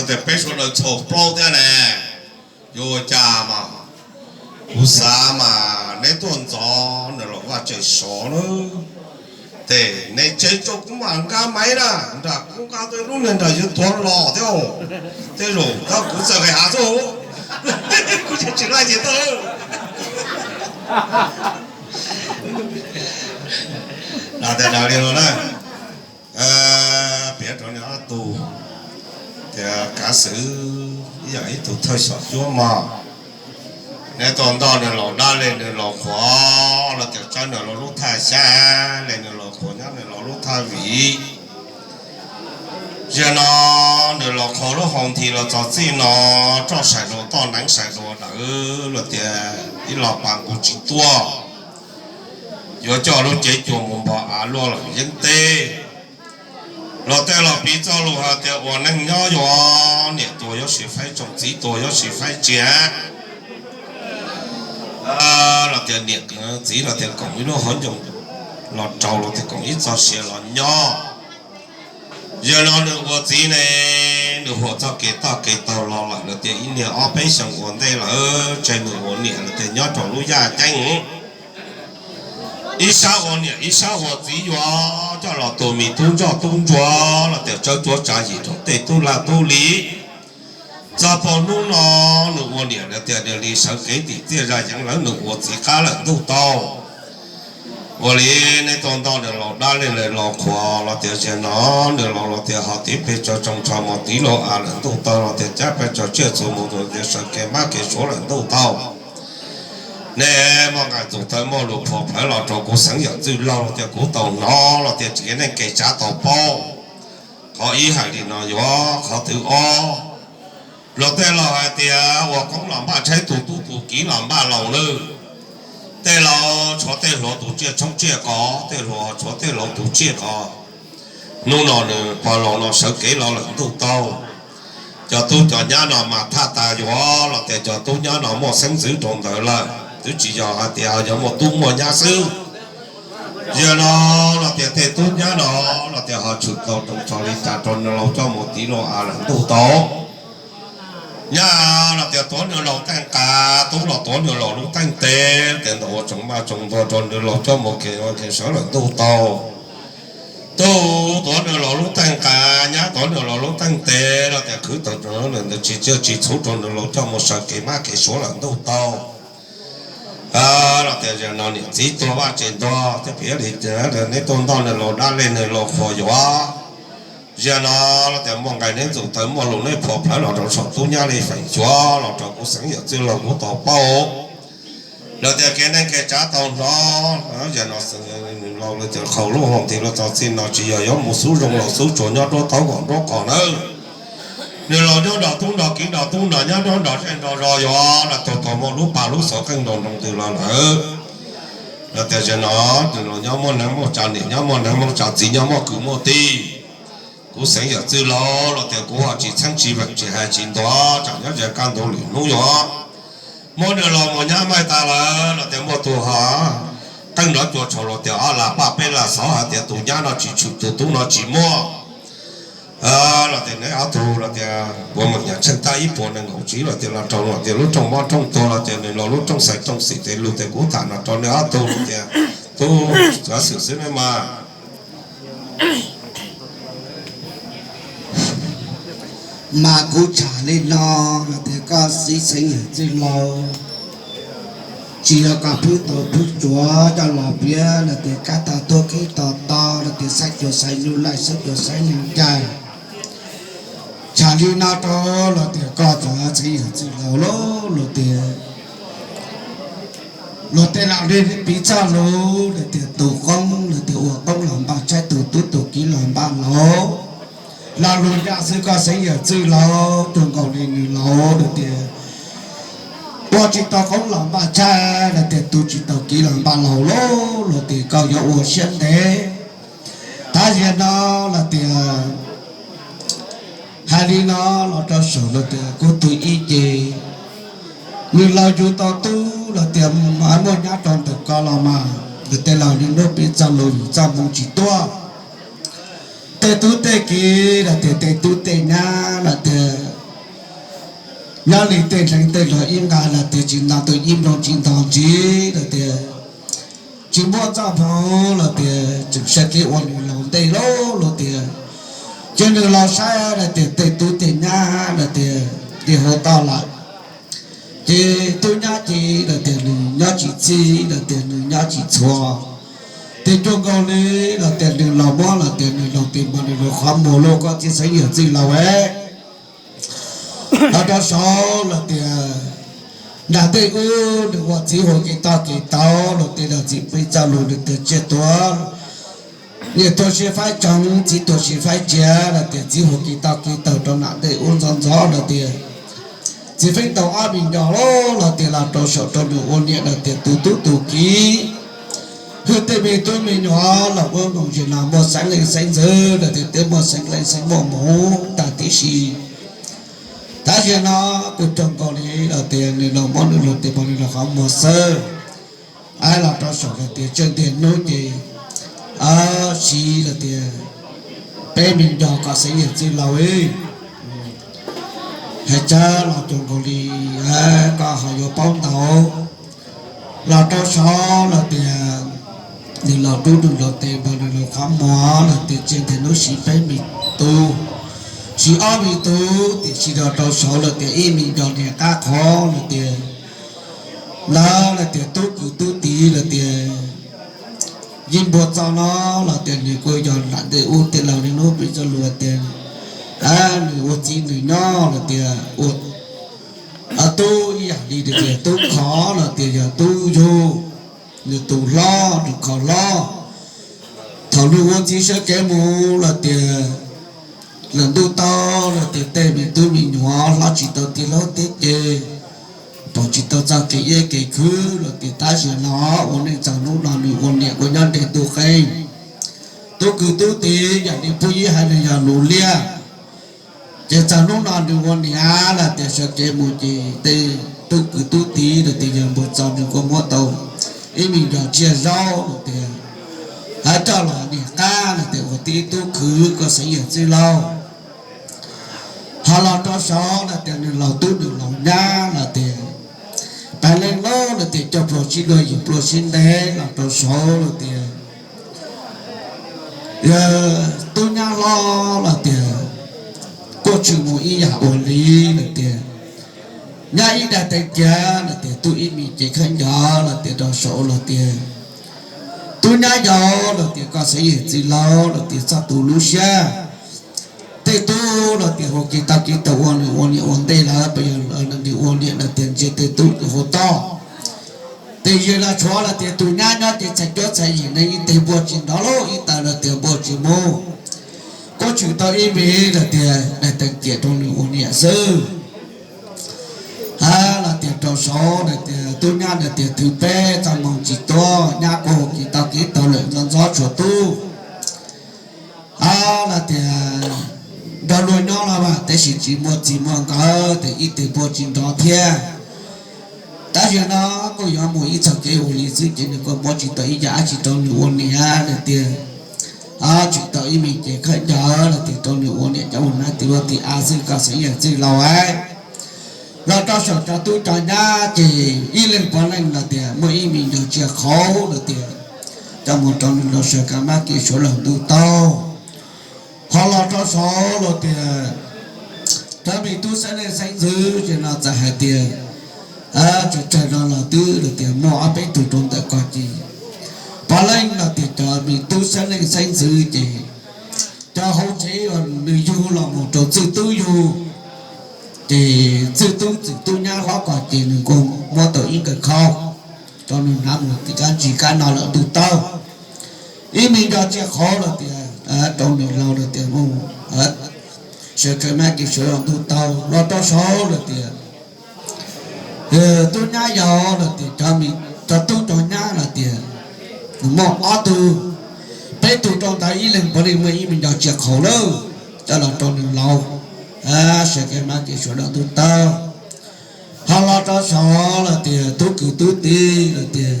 Tias peb sawv daws txhaum plaub thiab ne, yuav ua cas mas? Kuv xav mas neb tuaj ntxov nws los vaj tseem sov na, ces neb tsev tso kuv mam nkag maiv na, nram kuv nqa tej lub niag nram yuav tuav los thiab. Tej zaum tab kuv txawm hais hav xwb, kuv tsis laij ces tau. Lam tias daws li no na, piav rau neb ob tug tias kav xwm ib yam ib tug thawj xyom cuab mog, neb tuaj ntoj nws laus dab le nws laus qhuav los tias tsawb nws laus lub thaj xyab, le nws laus qhuav nyob nws laus lub thaj vim. Zaum no nws laus qhuav lub hau nthi los txog txij no, roj sai dua toj neeb sai dua dawm los tias ib los pas nqus tsis tuaj, yuav coj lub cev cua mus npog av luaj lawm yeeb teb. Los tej los piv txoj lus hais tias ua neej nyob yuav niam tua yuav sis faib tsoo, txiv tua yuav sis faib tsiaj. Los tias niam txiv los tias koom ib lub hauv ncoo, los rau los tias koom ib txoj sia los nyob. Yog no nws ua txiv ne, nws huam txoj kev toj kev taug los lawm los tias ib niag ob peb xyoos ua ntej lawm, tseg nws ua niam los tias nyob rau lub yaj ceeb. Ib sab ua niam ib sab ua txiv yuav coj los tua me tub ntsoj tub ntsuag los tias tsawb cuab tsav yim rau tej tub lag tub li. Txog pom hnub no nws ua niam los tias nws li sawv kev tim txiaj zaj yeev lawv nws ua txiv qab lawm ntuj tau. Ua li nej tuaj ntoj nws laus dab le nws laus qhuav los tias zaum no nws laus los tias ho tiv pes tsawg tsoo tsho mus tiv lauj av lawm ntuj tau los tias cab pes tsawg tsiaj txhu mus tias sawv kev mab kev suav lawm ntuj tau. Nej muaj nqaij txug tawv muaj lus phuas plawv los rau kuv xeev yawm txwj laug los tias kuv tau hnov los tias tsis kev neej kev tsav tau paub. Qhov ib hais li no yuav qhov twg ob. Luag tej laus hais tias ua qoob los npaj tshaib, tus tub tus kiv los npaj laus lawm. Tej laus tshuav tej hluas tus tsiaj tshoob tsiaj qos, tej hluas tshuav tej laus tus tsiaj qos. Hnub no nws pog laus no sawv kev los lawm ntuj tau. Cov tub cov nyab no mas thaj tas yuav los tias cov tub nyab no muaj xeeb ntxwv rau ntawd lawm, twb tsis yog hais tias yog muaj tub muaj nyab xwb. Yog no los tias tej tub nyab no los tias ho tshwm tau rau txog li cas rau nws laus coj mus tiv lauj av lawm ntuj tau. Nyab los tias tuav nws laus teej qab, tub los tuav nws laus lub teej teb, tias ntawd ua tsoom maj tsoom ntuag rau nws laus coj mus kev ua kev sawv lawm ntuj tau. Tub tuav nws laus lub teej qab, nyab tuav nws laus lub teej teb los tias khwv tau ntawd tsis tsiaj tsis txhu rau nws laus coj mus sawv kev mab kev suav lawm ntuj tau. Los tias zaum no niam txiv tuag vaj tsev ntuag thiab pem li neb tuaj ntoj nws laus dab le nws laus qhuav yuav. Zaum no los tias muaj nqaij neb ntxuj tawv muaj lus neb phuas plawv los rau saum tub nyab li feem xyuam los rau kuv xeev yawm txwj laug kuv tau paub. Los tias kev neej kev tsav tau hnov, zaum no nws laus los tias qhau lub hau nthi los txog txij no tsis yog yuav mus xub zoo los xub tsuas nyob nruab taub kom nruab qos nawb. Nws laus nyob nrog tub nrog kiv nrog tub nrog nyab nrog nrog zej nrog zos yuav los tau tau muaj lub paj lub xov qeej nroo nroo ntws los lawm. Los tias zaum no nws laus nyob muaj neeg muaj tsav, niam nyob muaj neeg muaj tsav, txiv nyob muaj kwv muaj tij. Kuv xeev yawm txwj laug los tias kuv ho tsis txheeb tsis veem tsis hais tsis ntuas, tsam nyob ze kaj ntug lwm hnub yuav muab nws laus mus nyab maij tas lawm los tias muaj tus ho qeej nrov cua tshau los tias ob lag paj peb lag xov hais tias tus nyab no tsis tshwm tus tub no tsis muaj. Los tias neb ob tug los tias puav meem nyam tsheej tab ib puas nees nkaum tsiv los tias los rau los tias lub rooj mob rooj tuag los tias nws laus lub rooj xais rooj xim tes lus tias kuv tham no rau neb ob tug los tias tub xov xwm xwb ne mas. Mas kuv tham li no los tias koj xeev yawm txwj laug, tsis yog kom phwb tau phwb tsuav coj los piav los tias kab tag tuag khib tog to los tias saib cuag saib lub laij saib cuag saib neeg cai. Tham li no rau los tias koj cov xeev yawm txwj laug lauj los tias luag tej laus li piv txoj lus los tias tus qoob los tias ua qoob los npaj tshaib, tus tub tus kiv los npaj laus. Lo lus ncaj xwb koj xeev yawm txwj laug, cuag nkaus li nws laus los tias ua tsis tau qoob los npaj tshaib los tias tu tsis tau kiv los npaj laus lauj los tias koj yuav ua siab ntev. Tab yog no los tias hais li no los rau saum los tias kuv tus ib ce, nws laus yug tau tub los tias muaj nyab rau ntawm ko los mas nws tej laus li nruab peb txoj lus yus txoj moo tsis tuaj. Tej tub tej kiv los tias tej tub tej nyab los tias Nyob li tej dleev tej log ib nqag los tias tsis nto tus ib nplooj tsis nto ntsis los tias tsis muaj txoj hmoov los tias tseem sab kev ua nws laus ntej los tias, ces nws los saib los tias tej tub tej nyab los tias tig hauv toj lawm. Ces tub nyab ces los tias nws nyob tsis txij los tias nws nyob tsis txhua, ces cuag nkaus li los tias nws los muab los tias nws laus tes npog nws lub qhov muag lub koj txiv xeeb yawm txwj laus es los rau saud los tias nram tej ub nws ua txiv hu kev toj kev taug los tias los txiv peb txoj lus nws tias tsiaj tuag, niam tuag siab faib tsoov txiv tuag siab faib tsiav los tias txiv hu kev toj kev taug rau nram tej ub ntxov ntxov los tias txiv feeb tau ob me nyuam los tias los rau saum rau nws ua niam los tias tus tub tus kiv, hwj tej me tub me nyuam los ua moos zem los muaj xeeb leej xeeb ntxwv los tias tej muaj xeeb leej xeeb muaj hmoov tag tib si. Tab sis no kuj cuag nkaus li los tias nws los muab nws laus tes npog nws lub qhov muag xwb. Los rau saum los tias tsawg ntiag hnub ces siv los tias peb me nyuam koj xeeb yawm txwj laus hais tsawg los cuag nkaus li koj ho yuav paub ntau. Los rau saud los tias nws laus rub nws laus tes npog nws lub qhov muag los tias tsawg ntiag hnub siv peb me tub, siv ob me tub tiam sis los rau saud los tias ib me nyuam niag qab qhov los tias ntawd los tias tub kwv tub tij los tias yeej npua txo no los tias nws kuj yog nram tej ub tej laus li hnub peb txoj lus tias nws ua txiv nws nyob los tias ua tub ib yam li tias tub khov los tias yog tub yug, nws tus hlob nws khov hlob. Thaum nws ua txiv sawv kev mus los tias lawm ntuj tau los tias tej me tub me nyuam hlob tsis tau tij laug teb ces pom tsis tau txog kev iab kev khwv los tias tab sis no ua neej txog hnub no nws ua niam kuj nyob nreg ntuj qeej. Tub kwv tub tij yam li puab ib hais nws yog lus liaj. Ces txog hnub no nws ua niam los tias sawv kev mus ces tej tub kwv tub tij los tias yog npua txo nws kuj muab tau ib me nyuam tsiaj zaub los tias hab coj los niam qab los tias ua tib tub khwv koj xeeb yawm txwj laug. Ho los rau saud los tias nws laus tub nws laus nyab los tias pab leej laus los tias coj pluag sib luag yim pluag sib ntev los rau saud los tias yog tub nyab hlob los tias kuj tshwm mus ib yam ua li los tias nyab ib daim teev kiav los tias tub ib me cev khaub ncaws los tias rau saud los tias tub nyab yau los tias koj xeeb yawm txwj laug los tias txhob tu lub siab. Tej tub los tias hu kev tau kev taug ua nws ua niam ua ntej lawm puas yog nws ua niam los tias ntsia tej tub hu toj. Tej yawg los tshuav los tias tus nyab nyob ces txhais cuab txhais yim neeg ib teg npua tsis nrov lub ib taws los tias npua tsis mus. Kuj tshwm tau ib me los tias daim teev kiam rau nws ua niam xwb. Hab los tias rau saud los tias tub nyab los tias thwv peb txoj moo tsis tuab, nyab kuj hu kev tau kev taug lawm ntxov ntxov tshuav tub. Hab los tias nrog luag nyob los mas tab sis tsis muaj txij muaj nkawm ces ib teg npua tsis nrov thiab. Tab sis no kuj yuav mus ib txog kev ua li xwb ces nws kuj muab tsis tau ib yam dab tsi rau nws ua niam los tias tshwm tau ib me cev khaub ncaws los tias rau nws ua niam coj mus nab tim luag tim av xwb koj xeeb yawm txwj laug. Los rau saum cov tub cov nyab ces ib leeg puav leej los tias muaj ib me nyuam tsiaj qhauv los tias coj mus rau nws laus sawv kev mab kev suav laug ntuj taug. Ho los rau saud los tias cov me tub xeeb leej xeeb ntxwv ces no txawm hais tias tsawg tsawg no los twb los tias muaj ob peb tug rau ntawm ko ces puav leej los tias cov me tub xeeb leej xeeb ntxwv ces cov hauv tsev uas nws yug los mus rau txwj tub yug ces txwj tub txwm tub nyab hlob ko ces nws kuj muab tau ib nkawm khau rau nws hnav mus tim kab ntsis kab no lawm ntuj taug. Ib me nco tsiaj qhauv los tias rau nws laus los tias mus sawv kev mab kev suav laug ntuj taug. Los rau saud los tias tub nyab yau los tias cov tub cov nyab los tias muaj ob tug, peb tug rau ntawd ib leeg puav leej muaj ib me nco tsiaj qhauv lawm coj los rau nws laus sawv kev mab kev suav laug ntuj taug. Ho los rau saud los tias tub kwv tub tij los tias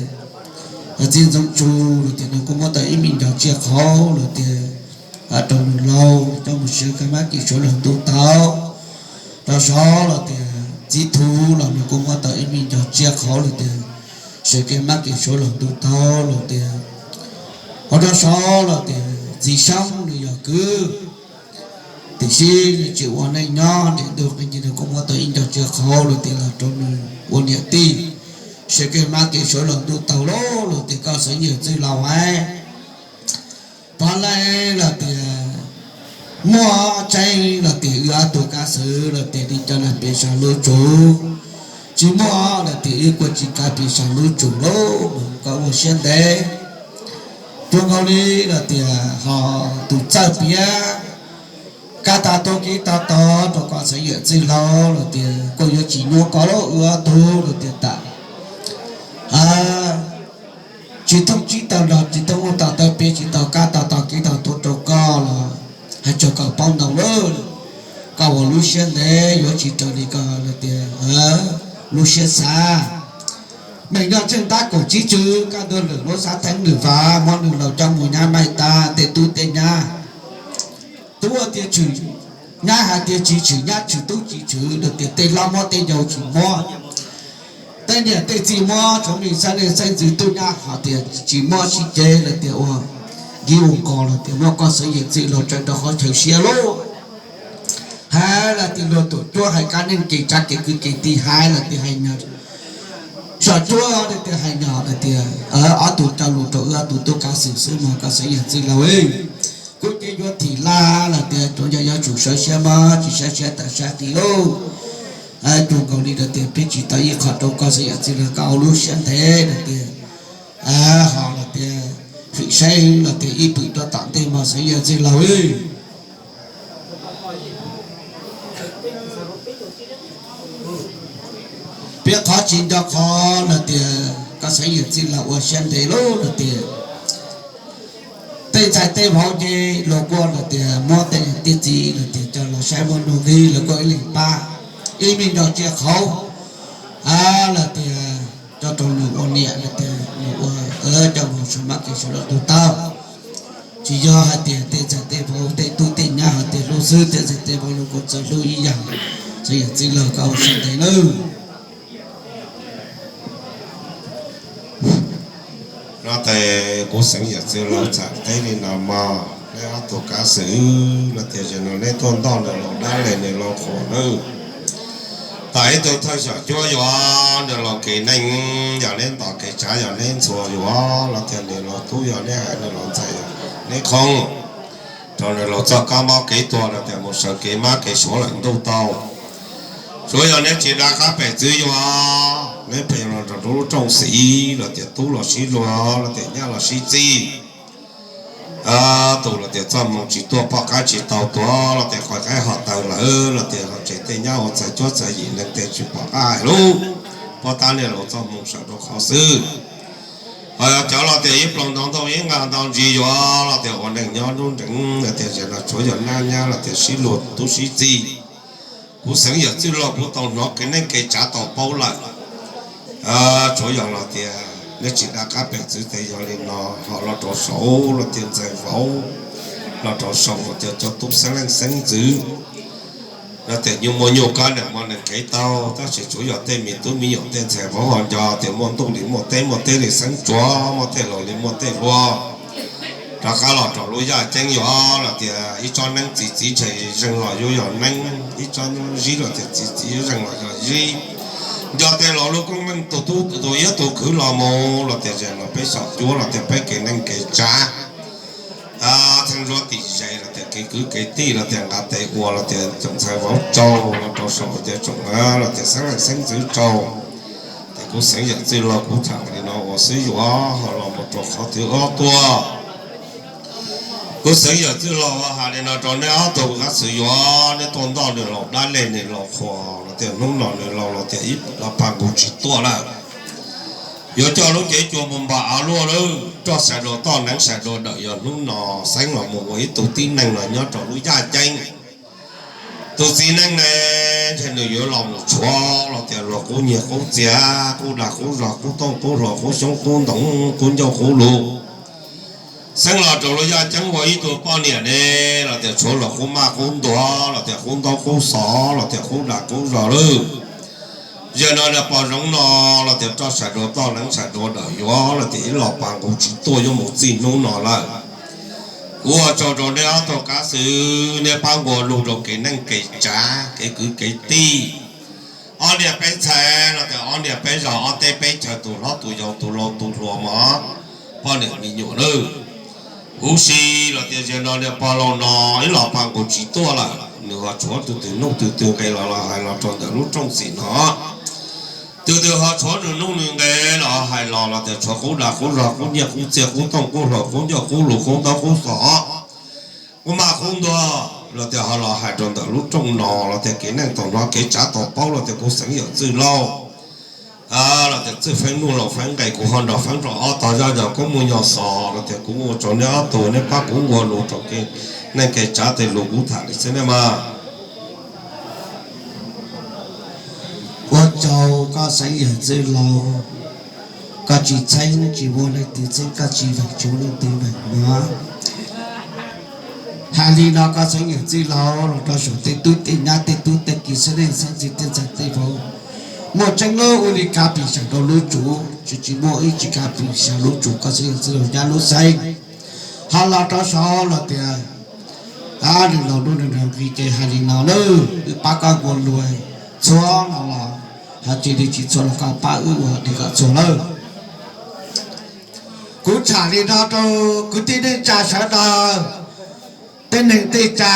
txiv ntxoov tsu los tias nws kuj muab tau ib me nco tsiaj qhauv los tias rau nws laus coj mus sawv kev mab kev suav laug ntuj taug. Rau saud los tias Txiv Thuv los nws kuj muab tau ib me ncog tsiaj qhauv los tias, sawv kev mab kev suav los ntuj taug los tias, ho rau saud los tias Txiv Xyoob nws yog kwv, tiam sis nws tsis ua neej nyob ntiam ntuj qee ces nws kuj muab tau ib ncog tsiaj qhauv los tias los rau nws ua niam tij, sawv kev mab kev suav los ntuj taug los tias koj xeeb yawm txwj laus hais pov leej los tias muaj tseeb los tias wb ob tug kav xwm los tias li cov neeg piv sam lub tsum, tsis muaj los tias wb kuj tsis kav piv sam lub tsum lauj, koj ua siab ntev. Cuag nkaus li los tias ho tus txawj piav, kab tag tog kev tag tog rau koj xeeb yawm txwj laus los tias koj yuav tsis nyuaj koj lauj, wb ob tug los tias tam tsis thooj tsib tag los tsis thooj ub tag taw piav tsis tau kab tag tog kev tag tog rau koj los hais tso koj paub ntau lawm, koj ua lub siab ntev yuav tsis raws li koj los tias lub siab xav. Meem nyob tseem tab kaum tsib tswv kaj ntug lwm lub xav theeb lwm vaj muab nws laus coj mus nyab maij tag tej tub tej nyab. Tub tias tshwm, nyab hais tias tsis tshwm, nyab tshwm tub tsis tshwm, los tias tej hlob muab tej yau tsis muab, tej niam tej txiv muab tshuav me xeeb leej xeeb ntxwv tub nyab ho tias tsis muab sib ceg los tias ua nkig ua nqos los tias muab koj xeeb yawm txwj laus tso rau qhov chaw siab lauj. Hais los tias luag tuam cuab hais kab neej kev tsav kev kwv kev tij hais los tias hais nyog, sov cuab los tias hais nyog los tias ob tug coj lus rau wb ob tug tub kav xwm xwb mas koj xeeb yawm txwj laus kuj ces yuav thim laj los tias tsuav yog yuav tsum sawv siab mog, tsis sawv siab tawm sab qis lauj. Cuag nkaus li los tias peb tsis tau ib qho rau koj xeeb yawm txwj laus, koj ua lub siab ntev los tias ho los tias hwm saib los tias ib pwm rau tom ntej mog xeeb yawm txwj laus. Peb qhov tsis nco qhov los tias koj xeeb yawm txwj laus ua siab ntev lauj los tias tej ntxhais tej vauv ces luag kuj los tias muab tej niam tej txiv los tias coj los saib muaj nuj nqis los kuj ib leeg pab ib me ncog tsiaj qhauv los tias coj rau nws ua niam los tias nws ua coj mus sawv mab kev sawv los ntuj taug. Tsis yog hais tias tej ntxhais tej vauv tej tub tej nyab hais tias hlub xwb, tej ntxhais tej vauv luag kuj txawj hlub ib yam. Xeeb yawm txwj laus koj ua siab ntev nawb. No ces kuv xeeb yawm txwj laus txawm teb li no mog, neb ob tug kav xwm los tias zaum no neb tuaj ntoj nws laus dab le nws laus qhuas nawb. Tam ib tug thawj xyom cuab yuav nws laus kev neej, yog neb ntos kev tsav yog neb ntxhua yuav los tias nws laus tub yog neb hais nws laus ntxhais yog neb qhoob rau nws laus txoj kab mob kev tuag los tias mus sawv kev mab kev suav lawm ntuj tau. Tsuav yog neb tsis da qab pem txwv yuav neb pem los rau lub rooj xim los tias tub los sib luag los tias nyab los sib txij. Tus los tias txoj hmoo tsis tuaj pom qab tsis tau tuav los tias qhov qaib ho tawg lawm los tias ho tseg tej nyab ua txhais cuab txhais yim neeg tej tsis pom qab hais lub, pov tab niag laus txoj hmoo sawv rau qhov xwb. Ho yog cov los tias ib ploog ntau ntau ib nqag ntau ntsis yuav los tias ua neej nyob nruab nreev los tias zaum no tsuav yog nab nyab los tias sib luag tub sib txij. Kuv xeeb yawm txwj laus kuv tau hnov kev neej kev tsav tau paub lawm. Tsuav yog los tias neb tsis da qab pem txwv tes yog li no ho los rau saum los tias ntxhais vauv, los rau saum los tias cov tub xeeb leej xeeb ntxwv. Los tias nyuj muaj nyuj kab nees muaj nees kev tau, tab sis tsuav yog tej me tub me nyuam tej ntxhais vauv ho nco tias muaj ntuj li muaj teb muaj teb li xeeb tsuav muaj tej laus li muaj tej hluas. Rov qab los rau lub yaj ceeb yuav los tias ib tsob neeb txi txiv ntshe zeeg los yuav yog neeb, ib tsob zib los tias txi txiv zeeg los yog zib. Nco tej laus lub koob meej tus tub tus iab tus khwv los mus los tias zaum no peb xyom cuab los tias peb kev neej kev tsav, txheeb zuab tim ze los tias kev kwv kev tij los tias nqa tes ua los tias tsoom ntxhais vauv tsaug los rau saum los tias tsoom los tias xeeb leej xeeb ntxwv tsaug. Ces kuv xeeb yawm txwj laus kuv tham li no ua xwb yuav ho los mus rau qhov twg ob tuaj. Kuv xeeb yawm txwj laus hais li no rau neb ob tug kav xwm yuav neb tuaj ntoj nws laus dab le nws laus qhuas los tias hnub no nws laus los tias ib los pag nqus tsis tuaj lawm. Yuav coj lub cev cua mus npam av luaj lawm, roj sai dua toj neev sai dua dawm yog hnub no xeeb los mus ua ib tug tib neeg los nyob rau lub yaj ceeb. Tus txiv neej ne, ntshe nws yuav los mus tshuav los tias luag qub nyiag qub txiag, qub dag qub zog, qub tooj qub hluas, qub xyoob qub ntoo, qub ncauj qub lus. Xeeb los rau lub yaj ceeb ua ib tug poj niam ne, los tias tshuav luag qub maj qub ntuag, los tias qub ntaub qub xov, los tias qub dag qub zog lawm. Yog no niag pog zoov no los tias roj sawv dua toj neeb sawv dua dawm yuav los tias ib los pab nqus tsis tuaj yuav mus txij hnub no lawm. Kuv ua tsaug rau nej ob tug kav xwm, nej pab nqua lug rau kev neej kev tsav kev kwv kev tij, ob niag peb ntxhais los tias ob niag peb zos ob teb peb chaw, tus hlob tus yau tus laus tus hluas mog, poj niam me nyuam lawm. Huv si los tias yog no niag pog laus no ib los pab nqus tsis tuaj lawm, nws ho tshuav tus twg nuj tus twg nqe los los hais los rau ntawm lub rooj xim no. Tus twg ho tshuav nws nuj nws nqe los hais los los tias tshuav qub dag qub zog qub nyiaj qub txiaj qub tooj qub hlau qub ncauj qub lus qub ntaub qub xos, qub maj qub ntuag los tias ho los hais rau ntawm lub rooj no los tias kev neej tau hnov kev tsav tau paub los tias kuv xeev yawm Txwj Lauj los tias Txwj Feeb nuj laus Feeb nqe, kuv ho nrog Feeb rau ob tog zaj zog koob mus nyog xos los tias kuv ua tsaug nej ob tug, nej pab kuv nqua lus rau kev neej kev tsav tej lus kuv tham li xwb nej mas. Ua tsaug koj xeev yawm Txwj Lauj, koj tsis txheeb tsis muaj leej twg txheeb, koj tsis veem tsis muaj leej twg veem no. Hais li no koj xeev yawm Txwj Lauj los rau saum tej tub tej nyab tej tub tej kiv xeeb leej xeeb ntxwv tej ntxhais tej vauv, muaj tseeb lub ua li kav pim sawv rau lub tsuv, tsis tsis muaj ib tsis kav pim sawv lub tsuv, koj xeev yawm Txwj Lauj nyab lub xeeb. Ho los rau saud los tias nws laus nruab nrog nqi ces hais li no lawm, wb pab koj nqua lus txhua no los ho cia li tsis txhua los koj pab wb ua li kom txhua lawm. Kuv tham li no rau kwv tij neej tsa sawv daws, tej neeg tej tsa,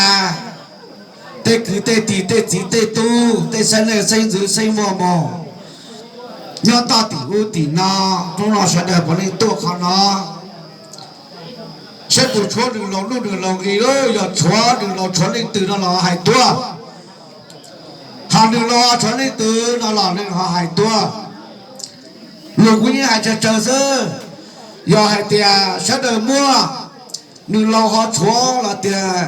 tej kwv tej tij tej txiv tej tub tej xeeb leej xeeb ntxwv xeeb muaj mos nyob toj tim ub tim no, hnub no sawv daws puav leej tuaj qhov no. Saib puas tshuav nws laus nruab nrog nqi, yog tshuav nws laus tshuav leej twg no los hais tuaj, ho nws laus tshuav leej twg no los nej ho hais tuaj. Lus kuv yeej hais tsawg tsawg xwb, yog hais tias sawv daws muaj, nws laus ho tshuav los tias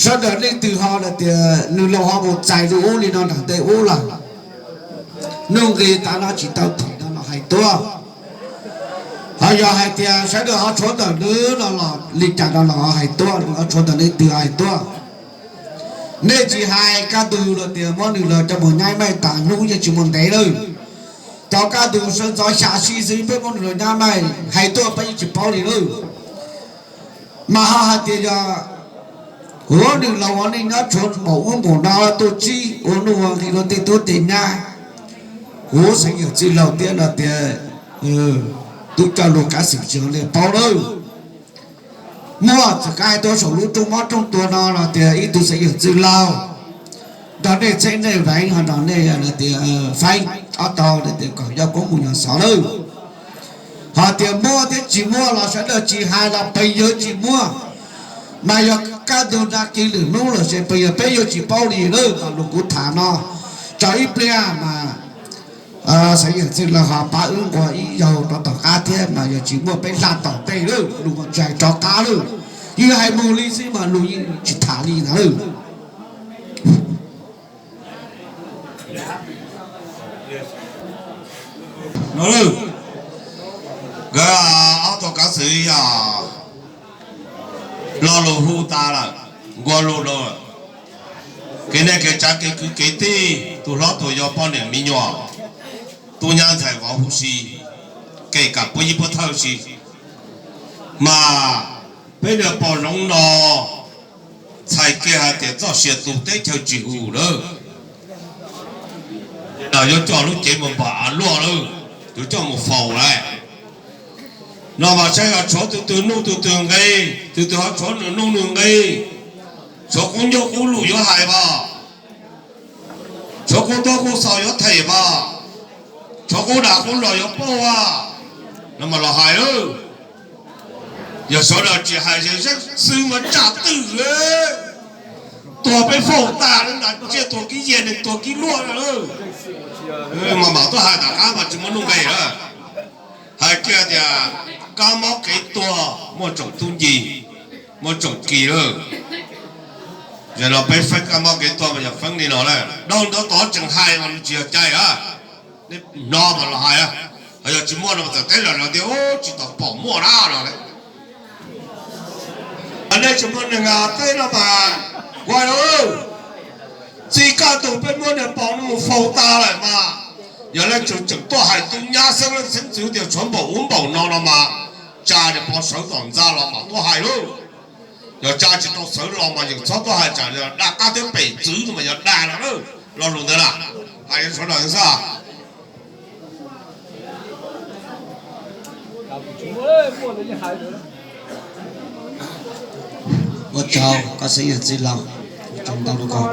sawv daws leej twg ho los tias nws laus ho mus txais li ub li no nram ntej ub lawm, nuj nqi tav no tsis tau them no los hais tuaj. Ho yog hais tias sawv daws ho tshuav ntawm nws no los li cas no los ho hais tuaj, nws ho tshuav ntawm leej twg ho hais tuaj. Nej tsis hais kaj ntug los tias muab nws laus coj mus nyab maij tas hnub yeej tsis muaj ntev lawm. Cov kaj ntug sawv ntxov xya sib xwb peb muab nws laus nyab maij hais tuaj peb yeej tsis paub li lawm. Mas ho hais tias yog kuv nws laus ua neej nyob tshuav npaum ub npaum no tuaj tsib ua nuj ua nqi rau tej tub tej nyab, kuv xeev yawm Txwj Lauj thiab no tias tub coj lus kav xwm tsis li paub lawm. Muaj txawm kav hais tuaj saum lub rooj mob rooj tuag no los tias ib tug xeev yawm Txwj Lauj nrog nej txheeb nej veev ho nrog nej tias faib ob tog tias kom yog koob mus nyog xov lawm. Ho tias muaj thiab tsis muaj los sawv daws tsis hais los pes yawg tsis muaj, mas yog kaj ntug nag kis lwm hnub los sis pes yawg peb yuav tsis paub li lawm. Mas lus kuv tham no tso ib pliag mas xeev yawm Txwj Lauj ho pab wb nqua ib zaug rau tom qab thiab, mas yog tsis muaj peb hla tom ntej lawm, lus mas tsis hais rov qab lawm. Yeej hais mus li xwb mas lus yeej tsis tham li ntawd lawm. Nkawd ob tug kav xwm yog lo lus hu tas lawm, nqua lus rau kev neej kev tsav kev kwv kev tij, tus hlob tus yau poj niam me nyuam, tub nyab ntxhais vauv huv si, kev kam puab yib puab thawj si. Mas peb niag pog zoov no txhais kiag hais tias txoj sia tu teb chaws tsis hum lawm, yuav coj lub cev mus npam av luaj lawm, yuav coj mus faus lawm. No mas saib ho tshuav tus twg nuj tus twg nqe, tus twg ho tshuav nws nuj nws nqe, tshuav qub ncauj qub lus yuav hais mas, tshuav qub ntaub qub xos yuav them mas, tshuav qub dag qub los yuav pauj as, no mas los hais lawm. Yog sawv daws tsis hais ces zeeb xwb mas tsaj twj, tuag peb faus tas lawm, tsiaj tuag kib yias neeg tuag kib luaj lawm. Mas mam tuaj hais tom qab mas tsis muaj nuj nqe lawm. Hais kiag tias kab mob kev tuag muaj tsoom tub nci, muaj tsoom kis lawm. Yog no peb feeb kab mob kev tuag mas yog feeb li no lawm, dhau ntawd tod tseem hais mas nws tsis yog cai a. Nej hnov mas los hais, ho yog tsis muaj no mas txawm teb los no tias tsis tau pom muaj na no. Nej tsis muaj neeg teb no mas, kuv hais, txij kaj ntug peb muab niag pog no mus faus tas lawm mas, Yog leej twg tseem tuaj hais tub nyab xeeb leej xeeb ntxwv tias tshuav npaum ub npaum no no mas, tsa niag pov sawv tom ntxa los mam tuaj hais lauj. Yog tsa tsis tau sawv los mas yeej txhob tuaj hais, tsam dag qab thiab pem txwv no mas yog dag no na. Lo lus ntawd na, hais rau sawv daws xwb. Ua tsaug koj xeeb yawm txiv laus, ua tsaug ntau rau koj.